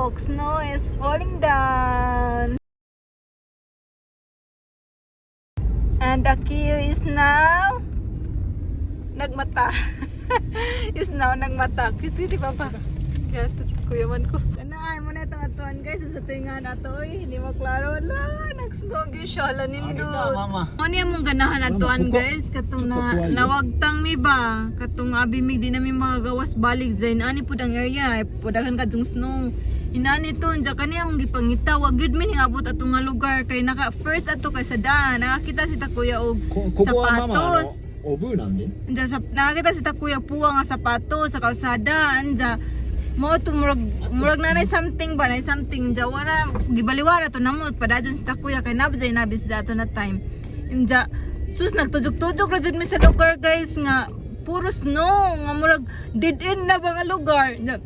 Look, snow is falling down. And Akio is now nagmata. Is now nagmata. Kasi di papa. Kaya kuya man ko. Kana ay mo na itong atuan, guys. Sa tuwing nga nato oy, hindi maklaro. Wala, nag-snow gyud siya. Wala nindot. Mama. Ano yung mong ganahan atuan, guys? Katong na, nawagtang mi ba? Katong abi mig di namin makagawas balik zain. Ani pud ang area, ay pudagan ka jung snow. Inani to, diyan kani among gipangita. Wag gyud mi abot ato nga lugar kay naka first ato kay sa daan. Nakakita si Takuya og こここはママあの sapatos. おブーなんで。 Anja sa nakakita si Takuya puwa nga sapatos sa kalsada. Anja mo to murag nanay something ba, nay something anja wara gibaliwara to namo padayon si Takuya kay nabjay nabis sa ato na time. Anja sus, nagtudok-tudok ra jud mi sa lugar, guys, nga puro snow nga murag dead end na ba nga lugar. Anja,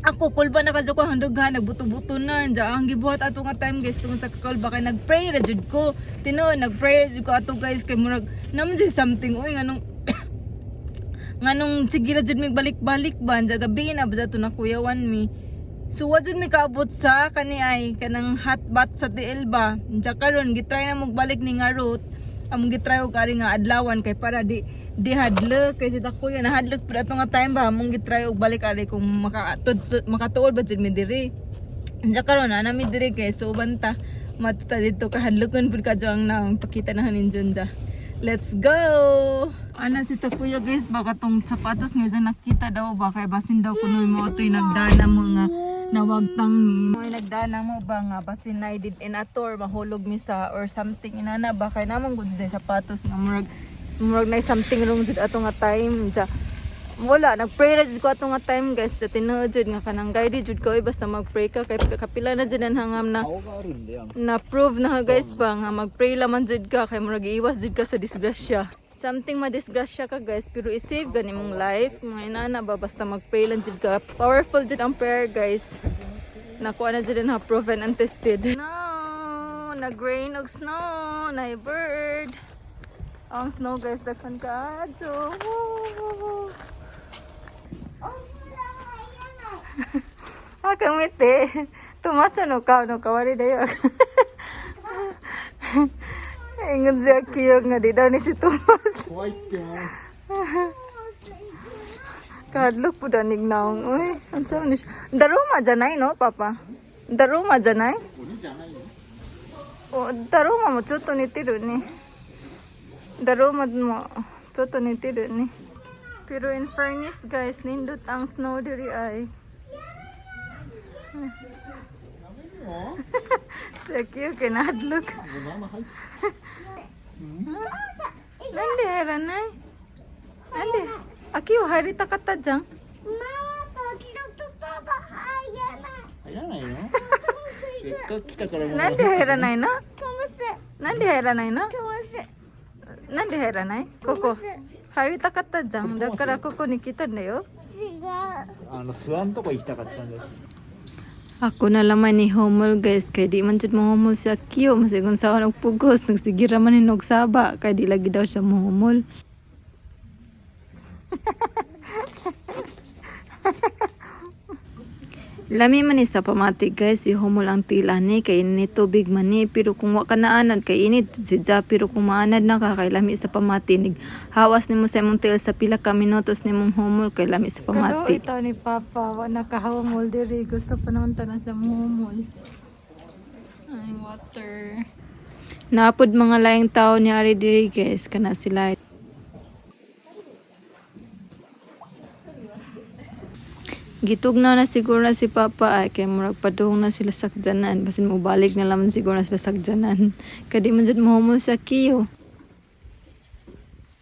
ako kulba na kadyo ko handughan, nagbuto-buto na. Anja ang gibuhat ato nga time, guys, tungod sa kakulba kay nagpray ra jud ko. Tinuod, nagpray ra jud ko ato, guys, kay murag naman jud something oy, nganong sige ra jud mig balik-balik ba. Anja gabi na ba ato nakuyawan mi. So wa jud mi kaabot sa kani ay kanang hot bath sa tiil ba. Anja karon gitry na mogbalik ni nga route. Among gitry og ari nga adlawan kay para di hadlok kay si Takuya nahadlok pud ato nga time ba. Among gitry og balik ari kung makatuod ba jud mi diri. Anja karon na nami diri kay so banta matuta dito kahadlokon pud kadyo ang naong pakita na hanin Junda. Let's go! Ana si Takuya, guys, baka tong sapatos nga dyan nakita daw ba kay basin daw kuno mo ito'y nagdana mo nga nawagtang ni. May nagdana mo ba nga basin na did in a tour mahulog mi sa or something inana ba kay namang gud sa sapatos nga murag na something wrong jud ato nga time. Dya, wala, nagpray ra jud ko ato nga time, guys, sa tinuod jud nga kanang guide jud ko oy, basta magpray ka kay kapila na jud ang hangam na 顔があるんであの na prove na, guys, ba nga magpray laman jud ka kay murag iwas jud ka sa disgrasya. Something madisgrasya ka, guys, pero i-save gani mong life. Mga inana ba, basta magpray lang jud ka. Powerful jud ang prayer, guys. Nakuha na jud na proven and tested. No, nag-rain og snow, na bird. Ang snow, guys, daghan kaadto. Woo! あ、見て。トマスの顔の代わりだよ。Ingon siya Kiyo nga di daw ni si Tomas. 怖いっても Kahadlok po danig naong. Uy, ang sama ni siya. Daruma dyan no, Papa? Daruma dyan 鬼じゃないよ。 お、ダローマもちょっと似てるね。ダローマもちょっと似てるね。Pero in fairness, guys, nindot ang snow diri ay. やめるの。 Sa Kiyo, kinahadlok. もうママ入って。なんで入らない？なんで秋を入りたかったじゃん。ママとキロとパパ入らない。入らないの。せっかく来たからもう。なんで入らないの？トマス。なんで入らないの？トマス。なんで入らない？ここ入りたかったじゃん。だからここに来たんだよ。違う。あの諏訪のとこ行きたかったんだよ。 Ako na laman ni humol, guys, kay di man jud mahumol si Akio masigon sa og pugos nagsigira man ni og saba kay di lagi daw siya mahumol. Lami man ni sa pamati, guys, ihumol ang tila ni kay init tubig man ni, pero kung wa ka naanad kay init jud si Ja, pero kung maanad na ka kay lami sa pamati, nig hawas nimo sa imong tiil sa pila ka minutos nimong humol kay lami sa pamati. Ito ni Papa, wa nakahumol diri, gusto pa naman tanan sa humol. Ay, water. Naapod mga laing tao ni ari diri, guys, kana sila. Gitugnaw na siguro na si Papa ay kay murag padung na sila sakjanan. Basin mo balik na laman siguro na sila sakjanan. Kadi man jud mohumol sa Kiyo.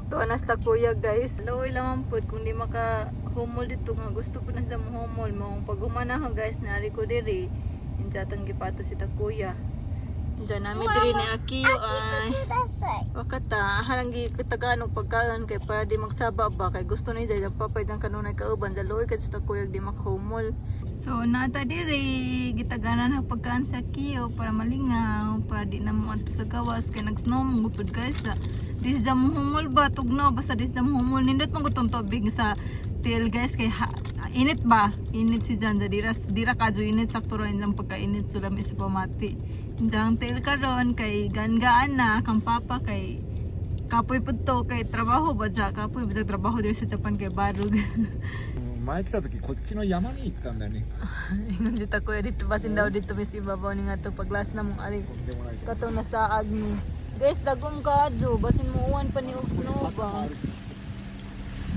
Tuwa na sa kuya, guys. Luoy lamang pod kung di maka humol dito nga gusto po na sila mohumol. Maong pag humana ko, guys, naari ko diri. Inja atong gipato si kuya. Inja nami diri ni Akiyo ay. ください。 Wakata, harang gi katagaan og pagkaon kay para di magsaba ba kay gusto ni jay papa jang kanunay kauban daloy kay sa kuyag di makahumol. So nata diri gitaganan ang pagkaan sa Kiyo para malingaw, para di na mo adto sa gawas kay nag-snow mo gupod, guys. Sa di sa muhumol ba tugnaw, basta di sa muhumol, nindot man gutong tubig sa tiil, guys, kay ha, init ba, init si Janja, dira dira kadyo init, sakto ra indang pagkainit, so lami sa pamati Jang tiil karon kay gangaan na kang papa kay kapoy pud to kay trabaho ba ja, kapoy ba ja trabaho diri sa Japan kay barog. 前来た時こっちの山に行ったんだよね。 Ingon dito ko dito basin daw dito mis ibabaw ni nga to paglas na mong ari とんでもないとこ。 katong nasaag ni. Guys, dagom kaadyo basin mo uwan pa ni og snow ba.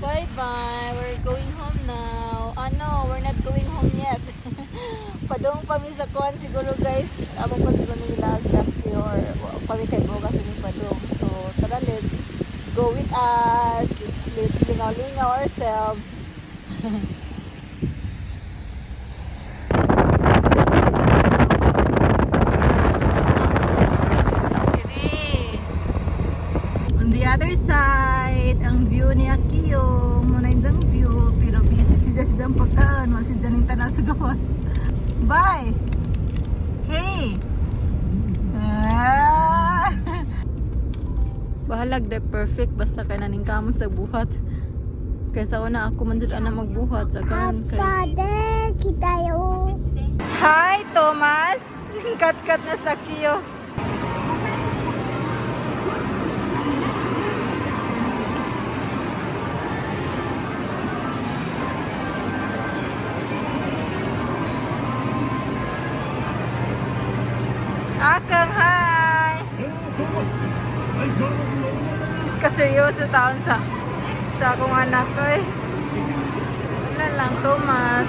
Bye bye. We're going home now. Ah no, we're not going home yet. Padong pa mi sa kuan siguro, guys. Amo pa siguro nila sa or kami kay bukas mi padong. So tara, let's go with us. Let's lingaw-lingaw ourselves. Diri. On the other side, ang view ni Akio. Muna yung view, pero busy siya sa pagkaan. Wa siya ning tanaw sa gawas. Bye! Hey! Ah! Bahalag de perfect basta kay naning kamot sa buhat. Kaysa una ako man jud ana magbuhat sa karon kay Papa, kita yo. Hi, Thomas! Kat-kat na sa Kiyo. Akang, hi! Kaseryoso taon sa akong anak ko eh. Wala lang, Thomas.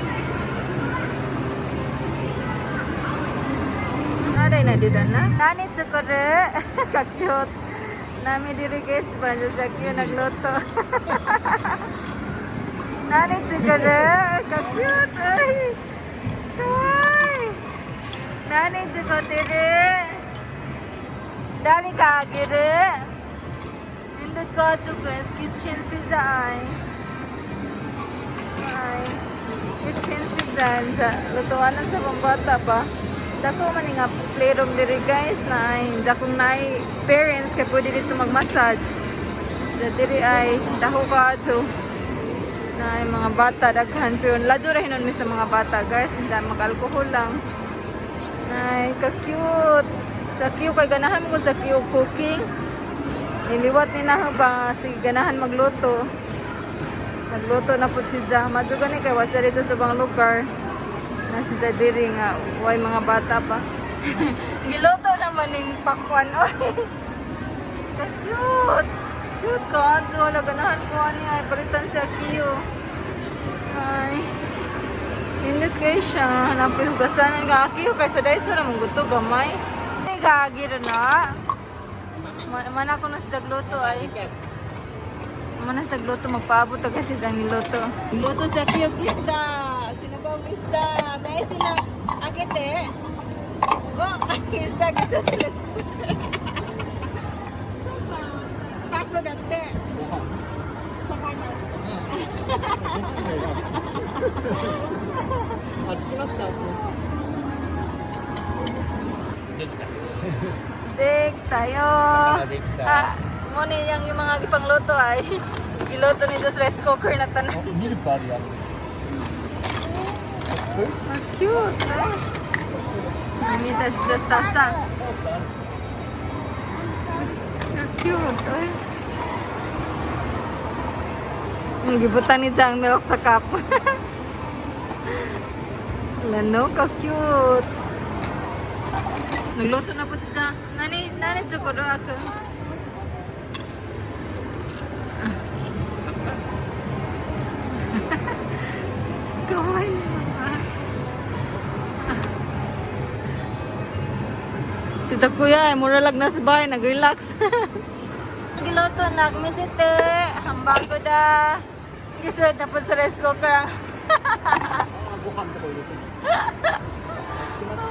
Aray na dito na. Nani tsukuru. Ka-cute. Nami diri, guys, banja sa Kiyo nagluto. Nani tsukuru. Ka-cute. Ay. Ay. Nani tsukuru. Dali ka agire. Nindot ko ato, guys. Kitchen si Zay. Ay. Kitchen si Dan sa lutuanan sa pambata ba. Dako man nga playroom diri, guys, na ay dakong naay parents kay pwede dito mag-massage. Sa diri ay dako ka ato. Na ay mga bata daghan pero ladyo ra hinon mi sa mga bata, guys, hindi mag-alcohol lang. Ay, ka-cute. Sa cute kay ganahan mo sa cute cooking. Niliwat ni na ba si ganahan magluto. Nagluto na po si Ja. Madyo gani kay wasa dito sa bang lugar. Na si Zadiri nga way mga bata pa. Giluto naman ning pakwan oy. Ka-cute. Cute ka. Wala ganahan ko ani ay palitan sa Akiyo. Ay. Nindot kayo siya. Hanapin hugasan nga Akiyo kay sa daiso ra mong guto gamay. Ay gagi ra na. Man ako na sa gluto ay. Mana sa gluto magpaabot agad si Dang niluto. Luto sa Kiyo isda. Sino ba ang isda? May sila agete. Oh, isda kita sila. Pagod ate. Sa kanya. 熱くなったできた。 Dik tayo. 魚できた。 Ah, mo ni yung mga gipangluto ay. Giluto ni sa rice cooker na tanan. ミルクあるやん。 Ang cute. Eh. Namita sa tasa. Ang cute. Ay. Ang gibutan ni Chang milk sa cup. Lano, ka-cute. Nagluto na po siya. Nani, nani, tsukuro ako. Kawaii naman. Si Takuya, eh, mura lag na sa bahay, nag-relax. Giluto na, kumisite, hambago da. Gisulod na po sa rice cooker ang あご飯とか入れて。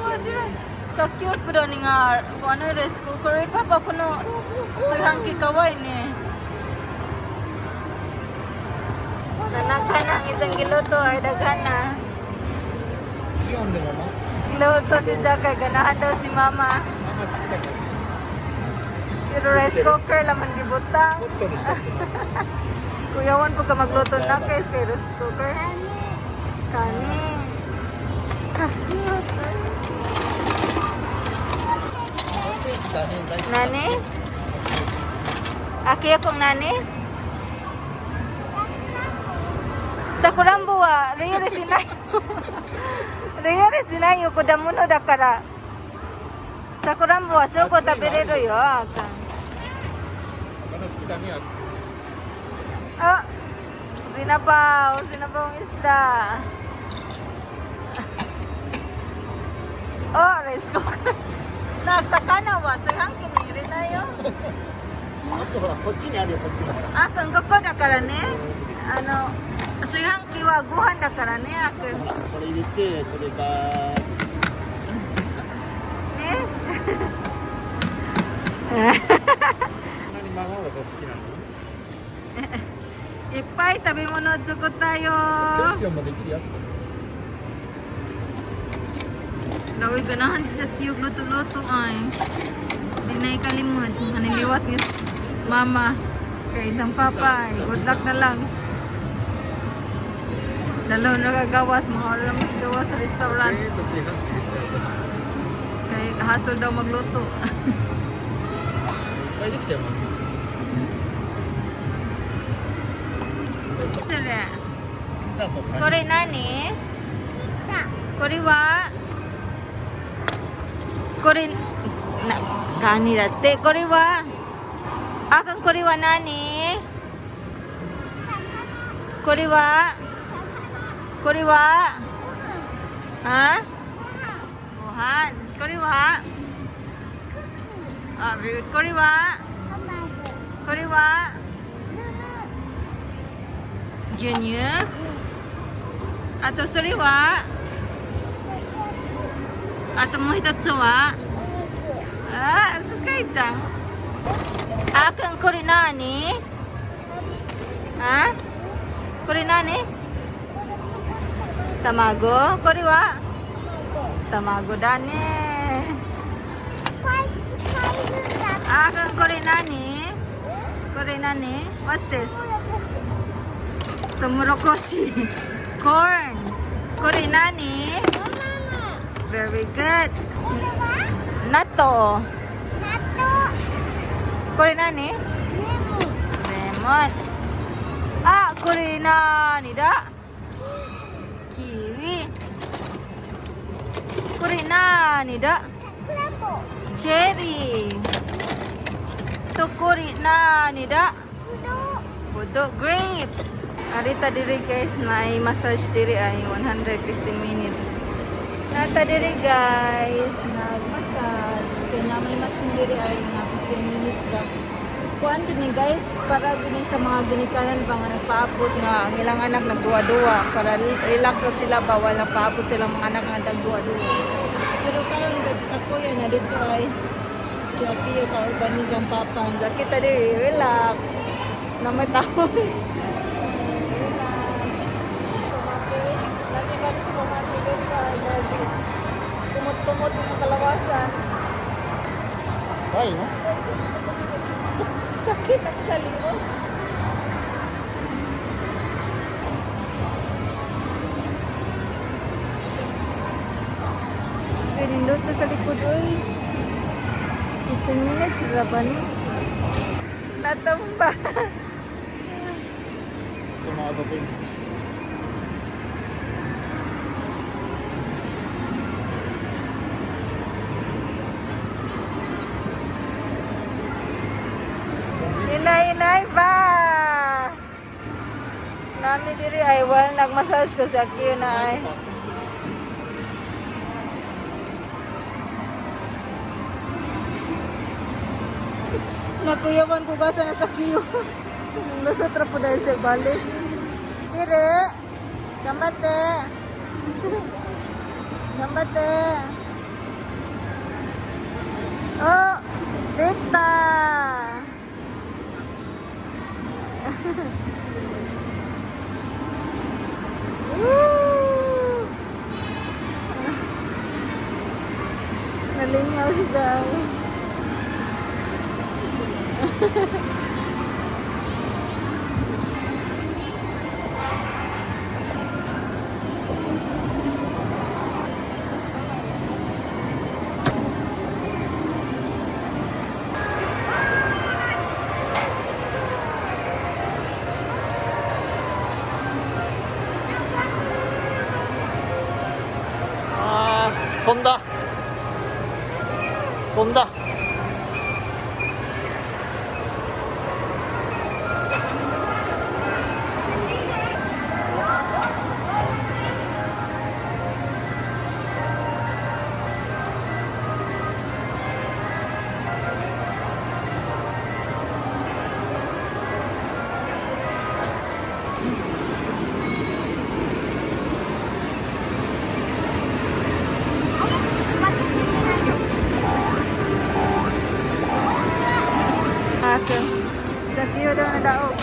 Oh, sure. Ka-cute po daw ni nga, kung ano yung rice cooker. Eh, papa, kuno, taghangki kaway ni. Nanaghan ang isang giluto ay daghan na. イオンでもま Luto si Jaka, ganahan daw si Mama. ママ好きだから。 Pero rice cooker laman gibutang. ホットにしちゃっても。 Kuyawan po ka magluto na kay sa rice cooker. Kani. Kani. ソーセージだね、大好き。 Nani? Aki akong nani? Sakurambo wa リアルしない。リアルしないよ、果物だから。さくらんぼはすぐ食べれるよ。あーくん。魚好きだね。 Ah, sinabaw, sinabaw ang isda. Oh, rice cooker. Nagsakana wa, sayang kiniri na yo. あとほら、こっちにあるよ、こっちに。ほら。あくん、ここだからね。あの、炊飯器はご飯だからね、あくん。ほら、これ入れて、これが。ね。何、ママが好きなの。いっぱい食べ物作ったよ。ぴょんぴょんもできるよ。 Lawi ganahan sa kiyog luto-luto ay. Di na ikalimot. Maniliwat ni mama. Kay itang papa ay. Good luck na lang. Lalo nagagawas. Mga oras mas gawas sa restaurant. 全部炊飯器入れちゃう。 Kay hassle daw magluto. いっぱいできたよ。 Sir, ピザとカニ。これ何？ピこれはこれなカニだって。これはあかん。これは何？これはこれはあご飯。これはあ、very good. これはこれは牛乳。あとそれはあともう一つはあ、すかいちゃん。あくん、これ何？あ、これ何？卵。これは卵だね。あくん、これ何？これ何？ What's this? トウモロコシ。 Corn. これ何？ Very good. 納豆。これ何？レモン。あ、これ何だ？キウイ。これ何だ？チェリー。とこれ何だ？ブドウ。 Grapes. Arita diri guys, may massage diri ay 115 minutes. Nata diri guys, nag-massage. Kaya na may machine diri ay nga 15 minutes ba. Kuan ni guys, para gini sa mga ginikanan ba nga nagpaabot nga ang ilang anak nagduwa-duwa para relax na sila ba wala paabot silang mga anak nga nagduwa-duwa. Pero karon guys, takoya na dito ay si Apio kauban ni ang papa. Hanggang kita diri relax. Na may tao. Relax. Tumate. Lami ba sa pamati doon ka? Tumot-tumot yung mga kalawasan. 高いの。 Sakit ang sa likod. Ay, nindot na sa likod, oy. 15 minutes, ra ba ni? Natumba. このアドベンチ。 Inay, inay ba? Nami diri ay wal nagmassage ko sa kiyo na ay. Nakuyawan ko gasa na sa kiyo. Nasa trapo dahil siya balik. Kire, gambate. Gambate. Oh, dita. Woo! Nalingaw si Day. あー、飛んだ飛んだ。 Ako. Sa tiyo daw na daog.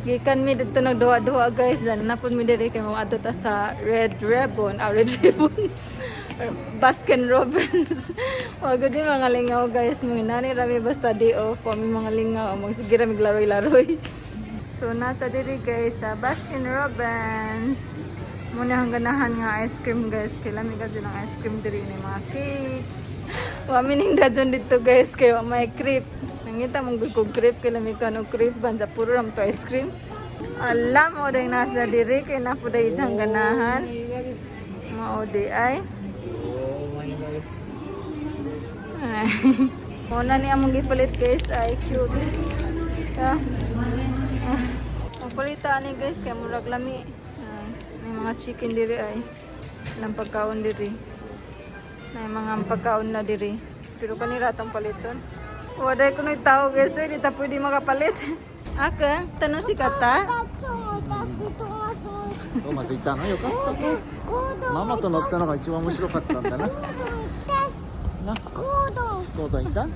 Gikan mi dito nagduha-duha, guys. Dan napon mi diri kay mo adto ta sa Red Ribbon, ah, Red Ribbon. Baskin Robbins. Wa gud mi mga lingaw, guys. Mga nani rami basta day off, wa mi mga lingaw, magsige ra mi laroy-laroy. So nata diri, guys, sa Baskin Robbins. Muna ang ganahan nga ice cream, guys. Kay lami ka dyan ang ice cream diri ni mga cake. Wa mi ning dadyon dito, guys, kay wa may crepe. Nangita mong gud kog crepe kay lami ka no crepe ban sa puro ram to ice cream. Alam mo dai nasa diri kay na pud ay diyang ganahan. Mao di ay. Oh my guys. Ay. Muna ni among gipalit, guys, ay cute. Ah. Ah. Ang palita ani, guys, kay murag lami. Ay, may mga chicken diri ay. Ilang pagkaon diri. May mga pagkaon na diri. Pero kanira atong paliton. Waday ko na tao, guys, ay di ta pwede makapalit. Aka, tanong si kata. トーマスいたのよかったね。ママと乗ったのが一番面白かったんだな。な、コードいた。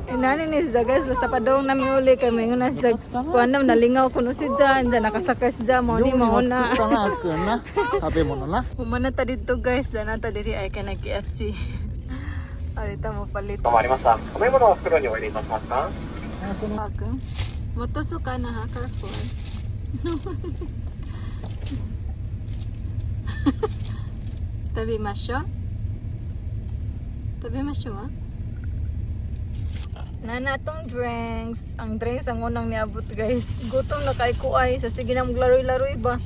Inani ni siya, guys, basta padong nami uli kay may na siya kuan na nalingaw kuno si Jan, dyan nakasakay si Jan, mao 料 ni 理 mao も作 na. ったな、あっくんな。食べ物な。 Humana ta dito, guys, dyan ta diri ay kay nag KFC. Alita mo palit. 止まりました。飲み物は袋にお入れいたしますか？あ、その Ako. Motusok ka na ha, careful. Tabi masyo? Tabi masyo ha? Nana tong drinks. Ang drinks ang unang niabot, guys. Gutom na kay ko ay sa sige na maglaroy-laroy ba.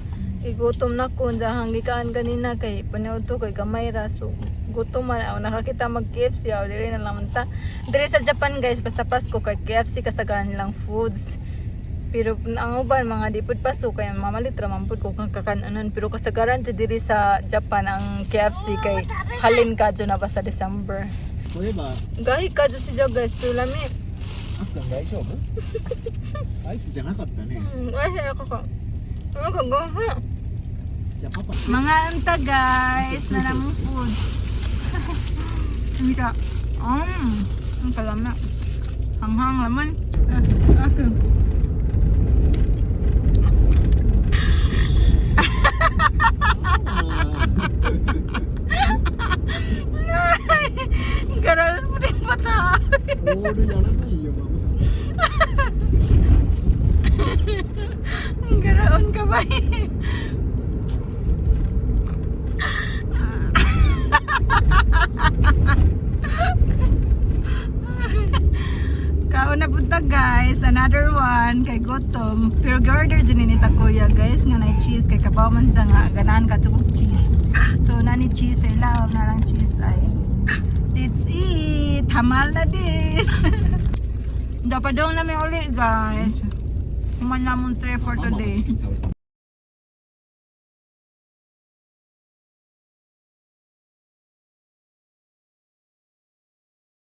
Igutom na ko dahang gikaan ganina kay paniud to kay gamay ra, so gutom man ako nakakita mag KFC aw diri na lang ta. Diri sa Japan, guys, basta Pasko kay KFC kasagaran lang foods. Pero ang uban mga di pud paso kay mamalit ra man pud ko kang kakanan, pero kasagaran jud diri sa Japan ang KFC kay halin ka na basta December. そういえば、 Gahi ka jud siya, guys, pero lami. あっくん大丈夫？アイスじゃなかったね。 Ay, ako ko. Ano ka gaha? じゃあパパ。 Mga anta, guys, na namong food. Hindi ka. Ang kalama. Hanghang laman. Ah, ako. Karoon mo rin pata. ボールやらないよ、ママ。 Garaon ka ba eh? Kaon na punta, guys, another one kay gutom. Pero order din ni ta kuya, guys, nga na cheese kay kabaw man sa nga ganahan ka og cheese. So nani cheese ay love na lang cheese ay. Let's eat. Hamal na this. Dapat daw namin uli, guys. Human namon tray for ママも today. チキン食べた。